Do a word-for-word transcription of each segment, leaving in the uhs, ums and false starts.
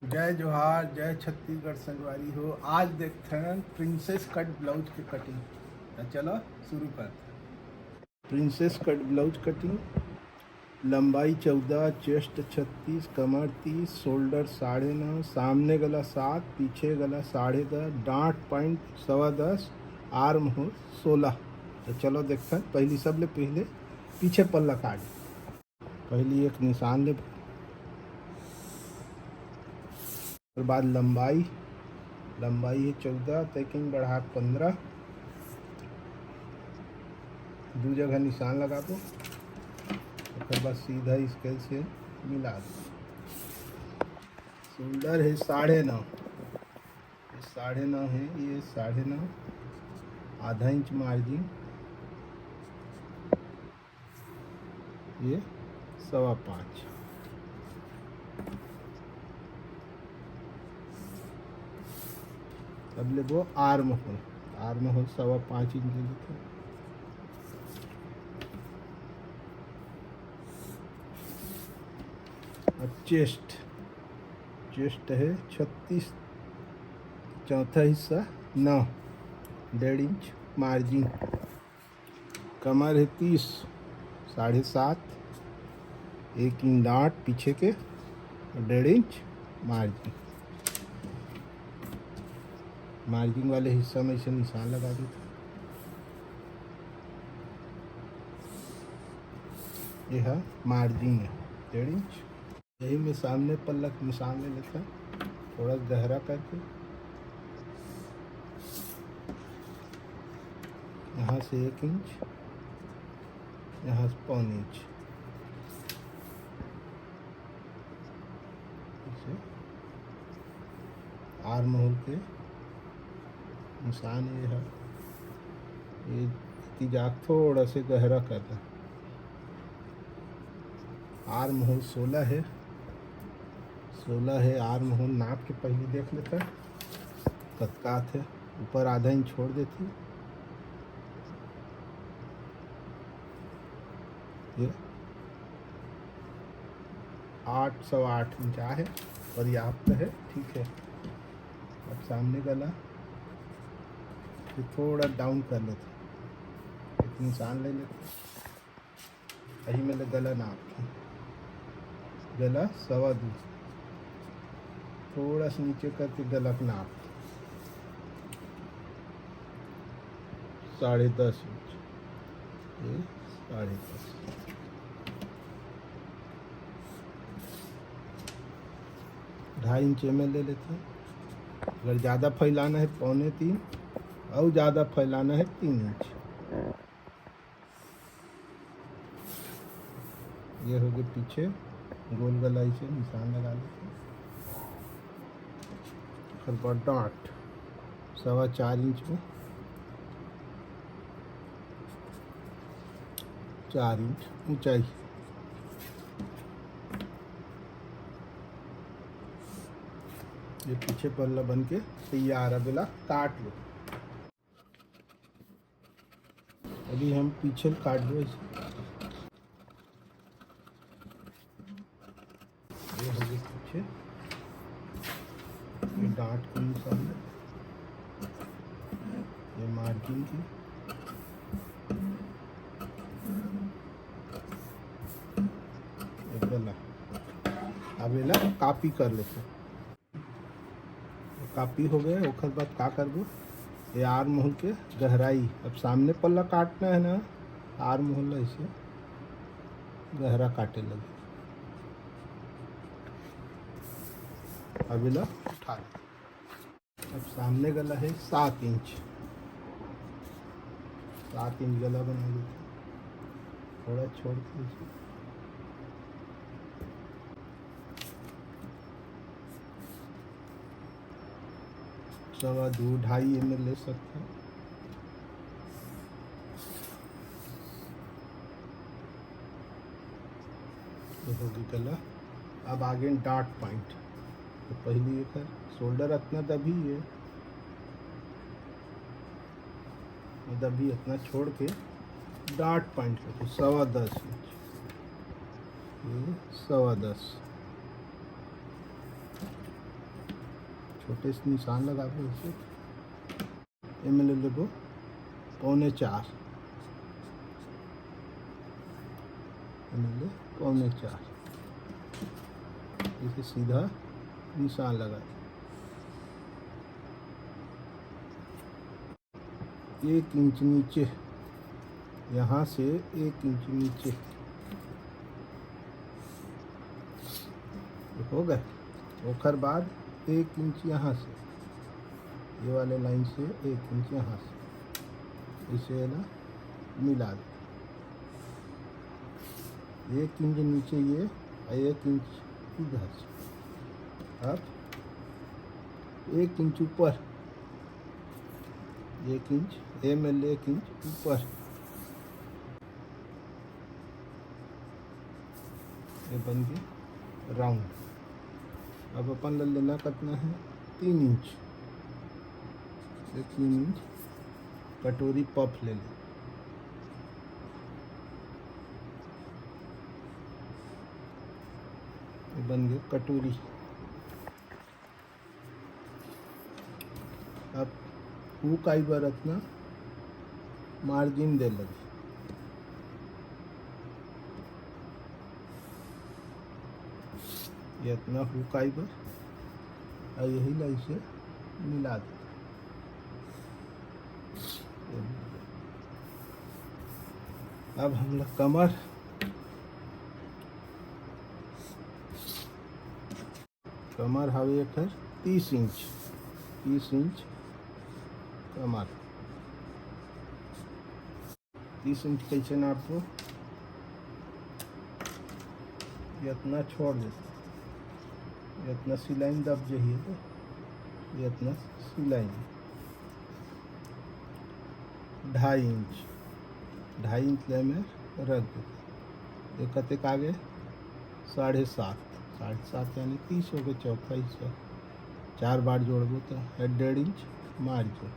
जय जोहार, जय छत्तीसगढ़ संगवारी हो। आज देखथन प्रिंसेस कट ब्लाउज के कटिंग। त चलो शुरू करथन। प्रिंसेस कट ब्लाउज कटिंग, लंबाई चौदह, चेस्ट छत्तीस, कमर तीस, शोल्डर साढ़े नौ, सामने गला सात, पीछे गला साढ़े दस, डांट पॉइंट सवा दस, आर्म होल सोलह। त चलो देखथन, पहली सबले पहले पीछे पल्ला काट। पहली एक निशान ले, ओकर बाद लंबाई, लंबाई हे चौदह, तैकिन बढ़ा के पन्द्रह, दू जगह निशान लगा दो, ओकर बाद सीधा स्केल से मिला दो। शोल्डर हे साढ़े नौ, ये साढ़े नौ हे, ये साढ़े नौ, आधा इंच मार्जिन, ये सवा पाँच। अब लेबो आर्म होल, आर्म होल सवा पाँच इंच ले लेथे। अब चेस्ट, चेस्ट हे छत्तीस, चौथा हिस्सा नौ, डेढ़ इंच मार्जिन। कमर हे तीस, साढ़े सात, एक इंच डांट पीछे के, डेढ़ इंच मार्जिन। मार्जिन वाले हिस्सा में ऐसे निशान लगा देथे। ये है मार्जिन है डेढ़ इंच। यही में सामने पल्ला के निशान ले लेथन, थोड़ा गहरा करके, यहाँ से एक इंच, यहाँ से पौन इंच। ऐसे आर्म होल के निशान ये है, ये तीजा के थोड़ा से गहरा कर दे। आर्म होल सोलह है, सोलह है आर्म होल। नाप के पहले देख लेता कतका आथे, ऊपर आधा इंच छोड़ देती। ये आठ, सवा आठ इंच आहे, पर्याप्त है, ठीक है। अब सामने गला ये थोड़ा डाउन कर लेते, एक निशान ले लेते, यही में ले गला नाप, गला सवा दू, थोड़ा सा नीचे करके गला के नाप, साढ़े दस इंच, ये साढ़े दस, ढाई इंच एमे ले लेते। अगर ज़्यादा फैलाना है पौने तीन, और ज़्यादा फैलाना है तीन इंच। ये हो गए पीछे गोल गला, इसे निशान लगा लेते हैं। ओकर बाद डांट सवा चार इंच में, चार इंच ऊंचाई। ये पीछे पल्ला बन के तैयार। अब एला काट लो। अभी हम पीछे काट दो इसे। ये हो गए पीछे, ये डांट के निशान है, ये मार्जिन की, ये गला। अब एला कॉपी कर लेते। कॉपी हो गए, ओकर बाद का करबो, ये आर्म होल के गहराई, अब सामने पल्ला काटना है ना, आर्म होल ला इसे गहरा काटे लगे। अब एला उठा ले। अब सामने गला है सात इंच, सात इंच गला बना देते, थोड़ा छोड़ के इसे। सवा दो, ढाई एम एल ले सकते हैं। ये हो गई गला। अब आगे डार्ट पॉइंट। तो पहली एक है, शोल्डर इतना दबी है, दबी इतना छोड़ के डार्ट पॉइंट रखो, सवा दस इंच, ये सवा दस। छोटे से निशान लगाबो ऐसे। एमे ले लेबो पौने चार, एमे ले पौने चार, इसे सीधा निशान लगा दे। एक इंच नीचे, यहाँ से एक इंच नीचे हो गए। ओकर बाद एक इंच यहाँ से, ये वाले लाइन से एक इंच यहाँ से, इसे ना मिला दे। एक इंच नीचे ये और एक इंच इधर से। अब एक इंच ऊपर, एक इंच, एमे ले एक इंच ऊपर, ये बन गया राउंड। अब अपन ला लेना कितना है? तीन इंच, ये तीन इंच कटोरी पफ ले ले। ये बन गया कटोरी। अब हुक आई बर अतना मार्जिन दे लगे, ये अतना हुक आई बर, और यही ला इसे मिला दे। अब हम लोग कमर कमर हवे एकर तीस इंच, तीस इंच कमर। तीस इंच कैसे नापबो? ये इतना छोड़ देते, ये इतना सिलाई दब जाइए तो ये इतना सिलाई ढाई इंच, ढाई इंच ले में रख देते। ये कतेक आगे? साढ़े सात, साढ़े सात यानी तीस हो गए, चौथा हिस्सा। चार बार जोड़बो तो ये डेढ़ इंच मार जो,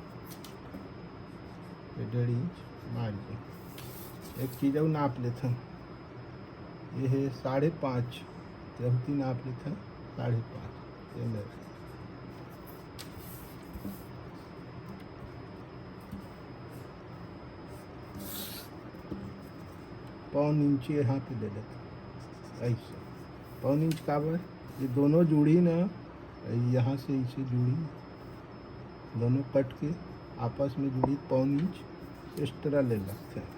ये डेढ़ इंच मार जो। एक चीज और नाप लेथन, ये है साढ़े पाँच, तेहू तीन नाप लेथन साढ़े पाँच। ये मेरे पौन इंच यहाँ पे ले लेते, ऐसे पौन इंच काबर, ये दोनों जुड़ी ना, यहाँ से इसे जुड़ी, दोनों कट के आपस में जुड़ी, पौन इंच एक्स्ट्रा ले लगते हैं,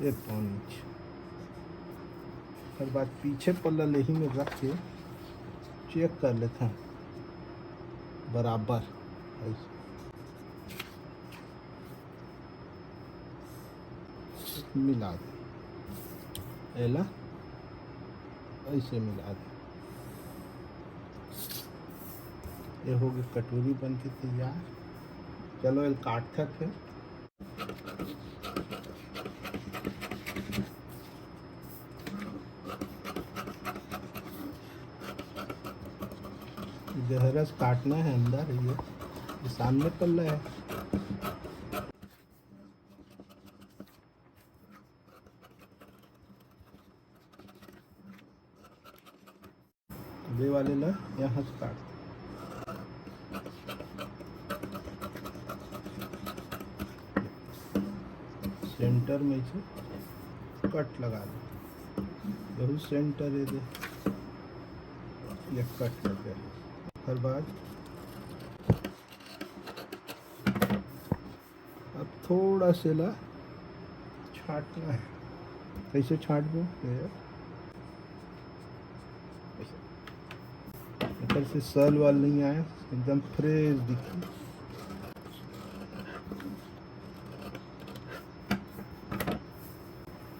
ये पौन इंच। ओकर बाद पीछे पल्ला लेही में रख के चेक कर लेते हैं बराबर, ऐसे मिला दे, एला ऐसे मिला दे। ये हो गए कटोरी बन के तैयार। चलो, एल काटते फिर। गहरा से काटना है अंदर, ये, ये सामने पल्ला है। दे वाले ला यहाँ से काट, सेंटर में इसे कट लगा दे। यहू सेंटर है दे, ये कट लग गया। हर बार अब थोड़ा से ला छांटना है। कैसे छांटबो? ये ऐसे। ऊपर से सल वाल नहीं आया, एकदम फ्रेश दिखी।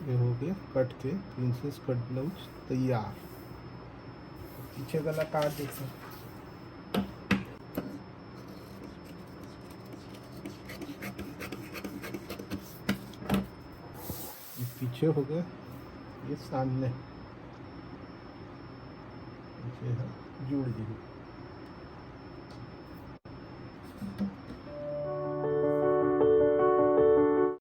ये हो गया कट के प्रिंसेस कट ब्लाउज तैयार। पीछे गला काट देते हैं। ये पीछे हो गया, ये सामने, पीछे है जुड़ गई।